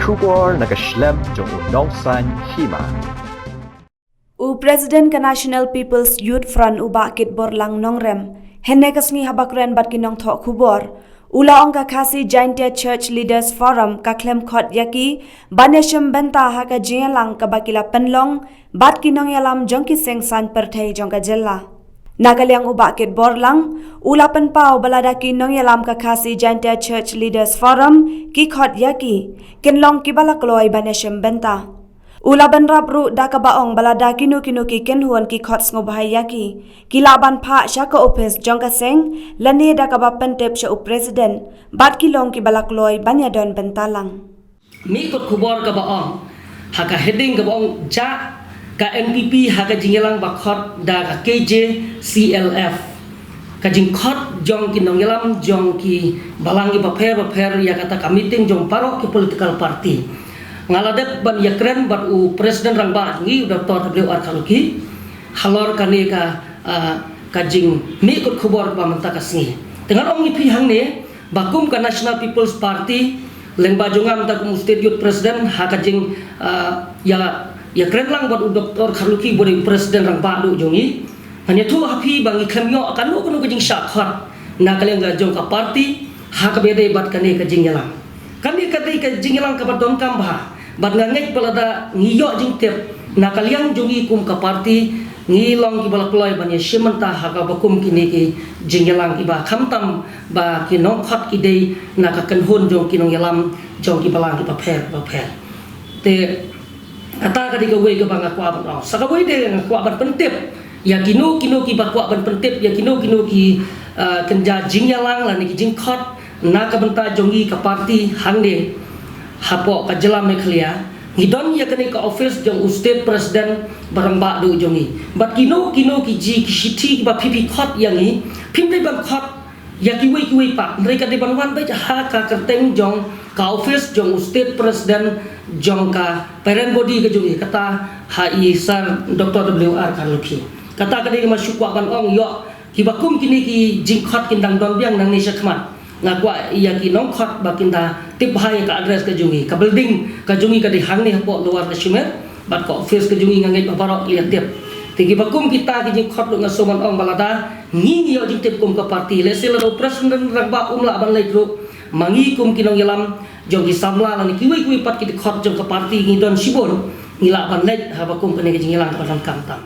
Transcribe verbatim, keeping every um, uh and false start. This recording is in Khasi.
Khubor na ka shlem jong u Nongsaiñ Hima. U President ka National People's Youth Front u Bah Kitborlang Nongrem, hynne ka sngi haba kren bad ki nongthoh khubor, u la ong ka Khasi Jaintia Church Leaders Forum ka khlem khot ïa ki ban ïashim bynta ha ka jingïalang kaba ki la pynlong bad ki nongïalam jong ki seng saiñ pyrthei jong ka jylla. Na ka liang u Bah Kitborlang, u la pynpaw ba lada ki nongïalam ka Khasi Jaintia Church Leaders Forum ki khot ïa ki, kin long kiba la kloi ban ïashim bynta. U la bynrap ruh da kaba ong ba lada kino kino ki kynhun ki khot sngewbha ïa ki, ki lah ban phah sha ka ophis jong ka seng, lane da kaba pyntip sha u President, bad ki long kiba la kloi ban ïadon bynta lang. Mih kot khubor kaba ong, ha ka heading kaba ong jah ka N P P ha ka jingïalang ba khot da ka K J C L F. Ka jingkhot jong ki nongïalam jong ki balang kiba pher ba pher ïa kata ka meeting jong baroh ki political party. Nga la dep ban ïakren bad u President Rangbah ngi u Doctor W R Kharlukhi halor kane ka, ah, ka jingmih kot khubor kaba mynta ka sngi. Te ngan ong ïa phi hangne, ba kum ka National People's Party, lyngba jong nga mynta kum u State Youth President, ha ka jing, ah, ïa, ïakren lang bad u Doctor Kharlukhi uba dei u President Rangbah duh jong ngi. Ngan ïathuh ha phi ba ngi khlem ïoh kano kano ka jingshah khot na ka liang ka jong ka party, ha kaba ïadei bad kane ka jingïalang. Kane ka dei ka jingïalang kaba donkam bha. Bad nga ngeit ba lada ngi ïoh jingtip na ka liang jong ngi kum ka party, ngi long kiba la kloi ban ïashim bynta ha kaba kum kine ki jingïalang kiba khamtam ba ki nongkhot ki dei na ka kynhun jong ki nongïalam jong ki balang kiba pher ba pher. Te kata ka dei kawei kaba nga kwah ban ong. Sa kawei de nga kwah ban pyntip ïa kino kino kiba kwah ban pyntip ïa kino kino ki, ah, kynja jingïalang lane ki jingkhot na ka bynta jong ngi ka party hangne hapoh ka jylla Meghalaya. Ngi don ïa kane ka office jong u State President ba rangbah duh jong ngi. Bad kino kino ki ji ki shithi kiba phi phi khot ïa ngi, phim dei ban khot ïa kiwei kiwei pat, hynrei ka dei ban wan beit ha ka kyrteng jong ka office jong u State President jong ka parent body ka jong ngi, kata ha i Sir Doctor W R Kharlukhi. Kata ka dei kaba nga shu kwah ban ong ïoh kiba kum kine ki jingkhot kin dang don biang nangne shakhmat. Nga kwah ïa ki nongkhot ba kin da tip bha ïa ka address ka jong ngi, ka building ka jong ngi ka dei hangne hapoh Lower Lashmer, bad ka office ka jong ngi nga ngeit ba baroh ki ïa tip. Te kiba kum kita ki jingkhot ruh nga sngewbha ban ong ba lada ngi ngi ïoh jingtip kum ka party, lehse lada u President Rangbah um lah ban leit ruh, ma ngi kum ki nongïalam jong ki samla lane kiwei kiwei pat ki dkhot jong ka party ngi don shibun, ngi lah ban leit haba kum kane ka jingïalang kaba donkam tam.